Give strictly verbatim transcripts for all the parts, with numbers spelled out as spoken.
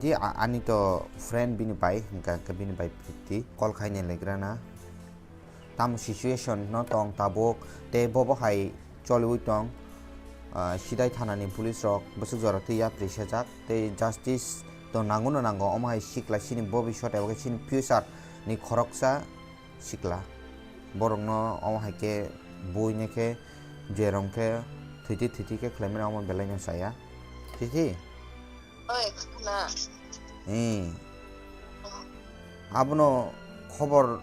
Di a-, ani to friend bini bai, hingka hingke bini bai priti call khaini legrana. Tamo situation no tong tabuk, tei bobo hai choliwi tong. Ah, Sidai thana ni police rok bwswk jora twi yapri sajak, tei justice to nango no nango, omo hai sikla chini bobiswt eba khe chini future ni khoroksa sikla. Borokno omo hai khe buine khe jerong khe thwiti thwiti khe khlaimani omo belai no chaya. Thwiti? Oi, khna. Hmm. Abono khobor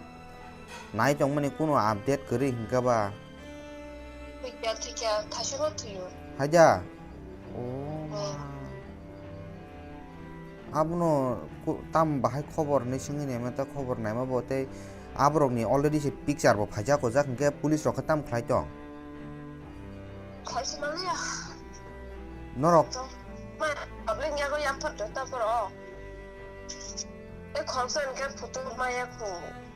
nai tongmani kuno update kwrwi hingka ba? Thwikya, thwikya, thaisano thwiyo. Haida? Oh. Hmm. Abono ku-, tam bahai khobor hinwi swngwi naima ta khobor naima bo tei aborokni already se picture bo phaijak ojak hwnkhe police rok khe tam khlai tong? Khlai se manliya. Norok? To, ma, public ni yago yaphardo ta borok. E khoroksa hwnkhe photo maya khu.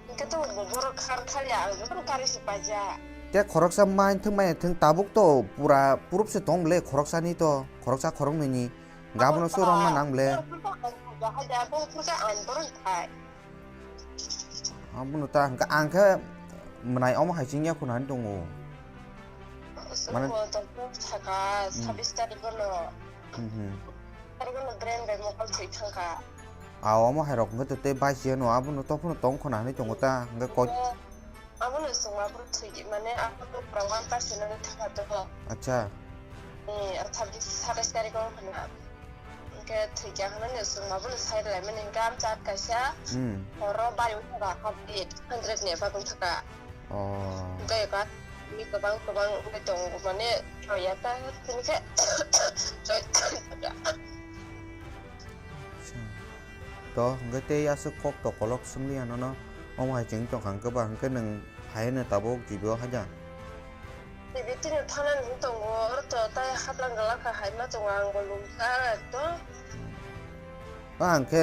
Hwnkhe to bo borok khar kharya ang jotono kari se paijak. Te khoroksa maithwng maithwng tabuk to pura proof se tong le khoroksani to khoroksa khoroknwini. Gabono so romma nang ble. Abono ta hwnkhe ang khe mwnai omo hai chingya khuna hinwi tongo. Mane saka, hmm, sabis tarikh bono. Hmm, hmm. Tarikh bono brain bai mokol thwi thangkha. A omo hai rok hwnkhe to tei baisiya no abono to phano tong khuna hinwi tongo ta hwnkhe koi. Abono chwngma phuru thwidi, mane, abono pura one percent no thangkha to. Acha. Ni, acha, bis, satais tarikh o hwnna. Hwnkhe thwikya hwnwi chwngma bono sai rwlaimani, hwnkhe amchak kaisa, hmm, horo bari wngkha ba, half eight hundred ni eba wngkha. Oh. Hwnkhe eba, mi kwbang kwbang wngwi tongo, mane, choya ta, tini khe, choya ta. Acha. To, hwnkhe tei aswk kok to kolok swngli ya nono, omo hai chwng tongkha hwnkhe ba, hwnkhe nwng phai hwnwi tabuk G B o haida? G B tini thanani hwn tongo, oro to tai haplang galak kha hai ma tongo, ang bo lum kha ekdom. Ba, ang khe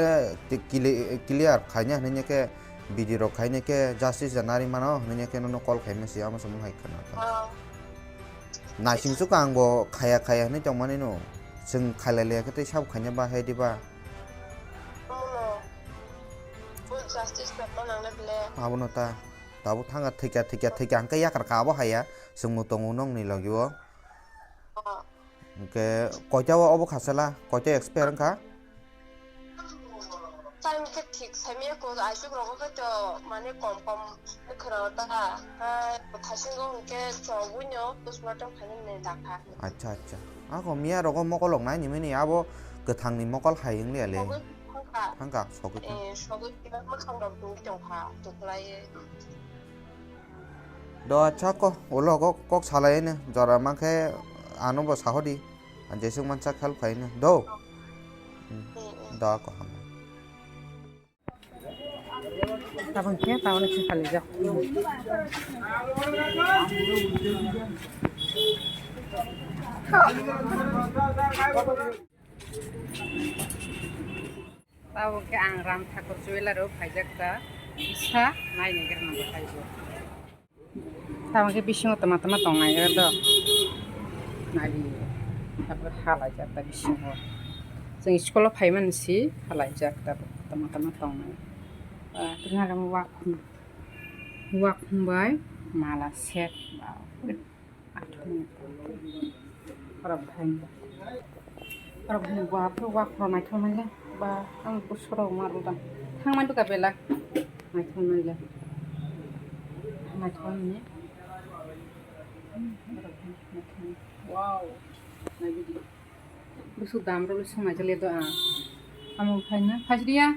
ti-, kili-, clear khaina hwnwi khe, B D rok khaina khe, justice da nari mano hwnwi khe nono call khaima si, amo samung hai khna. Oh. Naising suk ang bo khaya khaya hinwi tongmani no. Chwng khailai laiya khe tei sabo khaina ba hai diba? Abono. Full justice pepma nangnai ble. Abono ta. Tabuk thangkha thwikya thwikya thwikya hwnkhe yakar kha abo haiya. Chwngno tongo nokni logi o. Ah. Hwnkhe koita o obo khasala? Koita expire wngkha? Time khe thik saimaya ko, aisuk rogo khe to mane kom kom khwra ta, ah, thasingo hwnkhe chobui no postmortem khainani dakha. Acha, acha. Ako miya rogo mokol rok nai nimani abo kwthang ni mokol hai wng liya le. Sogwi thangkha. Thangkha, sogwi thang. Eh, sogwi thangkha, mwkhang rok dui tongkha, tuklai. Do acha ko, ulo kok, kok salai ne, jora mankhe ano bo sahodi. Ang jesuk mansa khal khaina. Do. Hmm. Do ko ham. Tabang khe, tabang khe khali jak. Tabuk khe ang Ram Thakur Jewellery o phaijak ta, sa nai nai ger nang bo phaibo. Tabuk khe bisingo tama tama tong nai ger do, nai tabuk khe halaijak ta bisingo. Chwng school o phaimani si halaijak tabuk tama tama tong nai. Ah, tini wak, wak hwnbai mala set. Borok hai, borok hai, ba, borok wak rok naithok nai le, ba, ang bwswk rok ma rwdang thang man bwkha bela, naithok nai le, naithok nai, wow, naidi, bwswk dam rok le swngnai le do ang, amo phaina, phaisriya,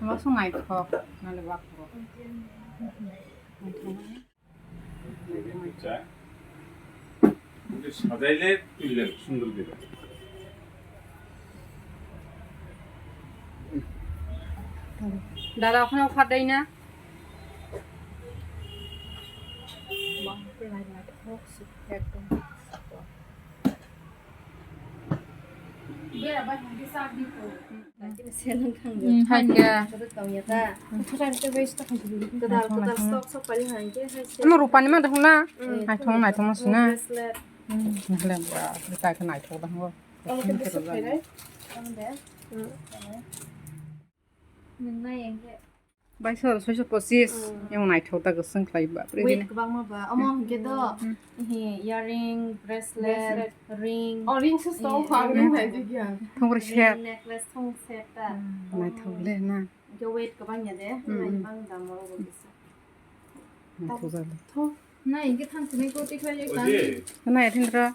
amo swngnai thok, nale wak rok, naithok nai. সাজাইলে তুললে সুন্দর করে। দাদা, ওখানে অফার দেয় না? বাপরে, একদম। Hmm, hai khe. Kwtal, kwtal stock, stock pali hai khe, hai se. Omo rupani ma dahung na? Hmm. Naithok, naithok ma sina. Bracelet. Hmm, nahle ba, tai khe naithok dahung. Omo khe bwswk phainai? Omo de? Nwng nai hwnkhe. Baisal soiso pochis. Mm. Yang naithok ta gosong khlai ba. Weight kwbangma ba. Omo hwnkhe do. Mm. Hi earring, bracelet, bracelet, ring. Oh, ring se stone eh, kha, ring ring nai jigya. Thongri ring set. Necklace thong set ta. Mm. Naithok le na. Hwnkhe weight kwbang ya de. Mm, mm. Bang dam oro bo kisa. Naithok jalo. Tho. Na, hingke thang sini ko tikhlai jak tang. Oje. Na, ya thindra.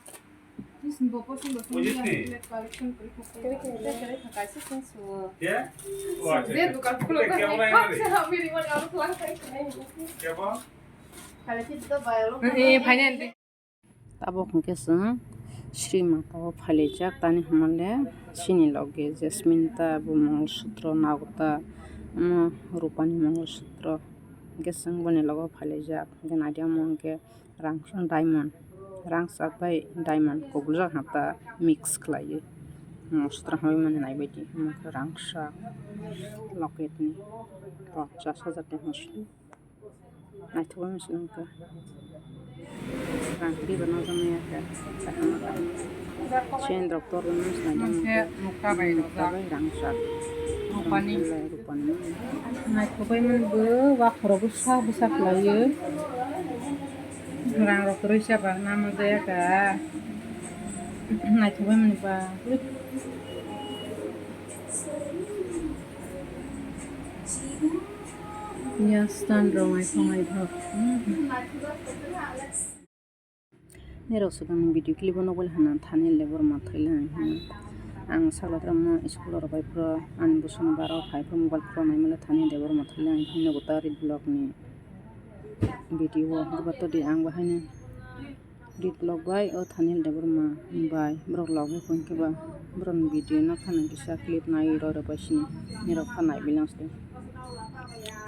Tis bo ko sing bo sing ya, collection kori kha. Kere kere kere kha, kaisa sing suo. Ke? O, acha, je acha. Dukan khulo. Ke, ke, ke, ke, ke? Kha, se ha, biri man aro khulang khai sini. Ke bo? Kale kit do bai alo. Eh, finally. Tabuk hwnkhe chwng Sri Mata o phailaijak, tani hwnmale chini loge Jasmine ta, bo Mongol Sutro nago ta, omo Rupani Mongol Sutro hwnkhe chwng boni logo phailaijak, hwnkhe naidi omo hwnkhe rang diamond, rangchak bai diamond kubuljak ha ta mix khlaiwi Mongol Sutro hamwi mani naibaidi, omo khe rangchak locket ni ponchas hajar tei hwnwi. Naithok bai masa wngkha. Rang kiri ba nokjagmaya khe. Chain rok tor rwmani swlaijakmani khe. Nokta bai rangchak. Rupani. Rupani. Naithok bai mani bo wakhoro bwsa bwsa khlaiwi. Rang rok kwrwi sa ba namo jaya kha. Naithok bai mani ba. Ya stand rok naithok naithok. Nirok swkang video clip o nukbali hwnna thani le borok ma thailang hwnna. Ang sakla tram no school rok bai phuru ani bwswk ni bara phai phuru mobile phuru naimale thani le borok ma thailang hwnna bo ta ri vlog ni video o bubato di ang bahaino. Rit lok bai o Thanil Debbarma bai borok logwi hwnkhe ba borokni video no phano kisa clip naiwi rw rw bai sini nirok pha naibilang se.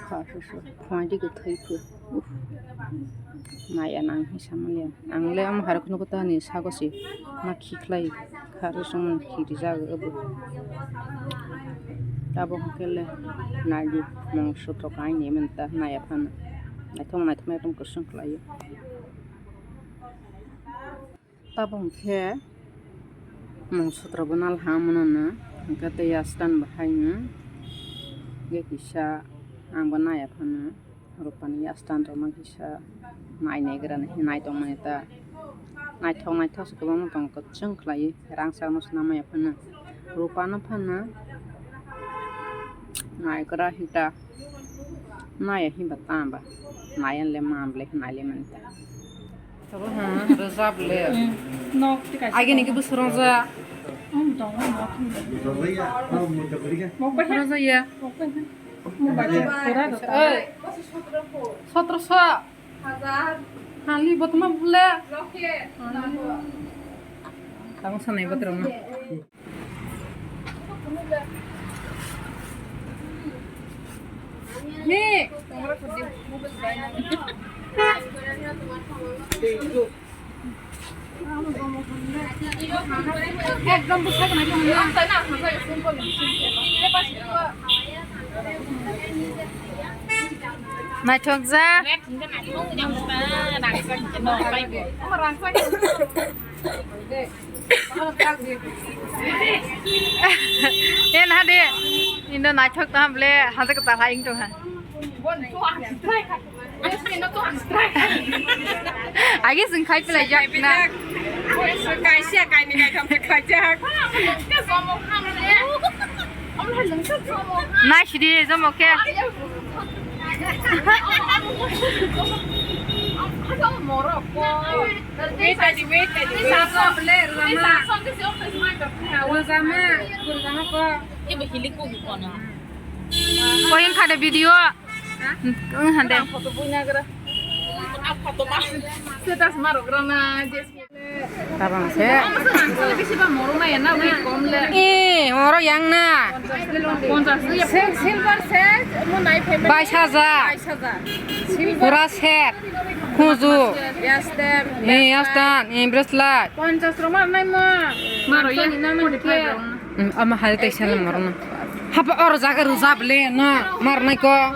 Kha su su phuaidi kwthwi phu. Uff. Naiya nang hinwi samaliya. Ang le omo hai khe nukgo ta ani sago se ma khi khlai kha rw songmani khi rijak obo. Tabuk hwnkhe le naidi Mongol Sutro kainwi manta naiya phano. Naithok naithok ekdom kwswng khlaiwi. Tabuk hwnkhe Mongol Sutro bo nal ha mwnano, hwnkhe tei ya stand bo haino, hwnkhe kisa ang bo naiya phano, rupani ya stand rok no kisa nai naigra nai hinwi naitongmani ta, naithok naithok se kwbangma tongo, kwchwng khlaiwi rangchak no swnam ya phano, rupa no phano naigra hita. Naiya hinba tamba. Naiya le ma ble nai le manta. Tabo ha rajab le. Nok tika. Age ni ki bu surong ja. Om tong nok. Mok bai ha. Surong ja ya. Mok bai ha. Mok bai ha. Pura da ta. Oi. Sotro so. Hazar. Hali botma bule. Lokhe. Tang sanai botrong. Ni. Ekdom bwsai gwnai tong nai. Naithok jak. E na de, indo naithok ta ble, hajak ta hai tong ha. Agi sing khai pila jak na. Kaisa kaini kaitham khai jak. Nai sidi jomo khe. Wait, wait, wait. Rama. Rama, Rama ko. Ibu hilik ko bukan. Ko yang kada video. Ang hande. Ang photo buina gra. Ang photo ma. Status marok gra na. Tabang se. Ang se bisi ba moro ma ya na wi kom le. Eh, moro yang na. Ponchas. Sil-, silver set mo nai phe. Bais hajar. Bais hajar. Silver. Pura set. Khuju. Yastem. Eh, yastan, eh, bracelet. Ponchas ro mar nai mo. Maro ya. Forty-five ro. Hmm, ama hari tai sala moro na. Hapa oro jaga rujab le na. Mar nai ko.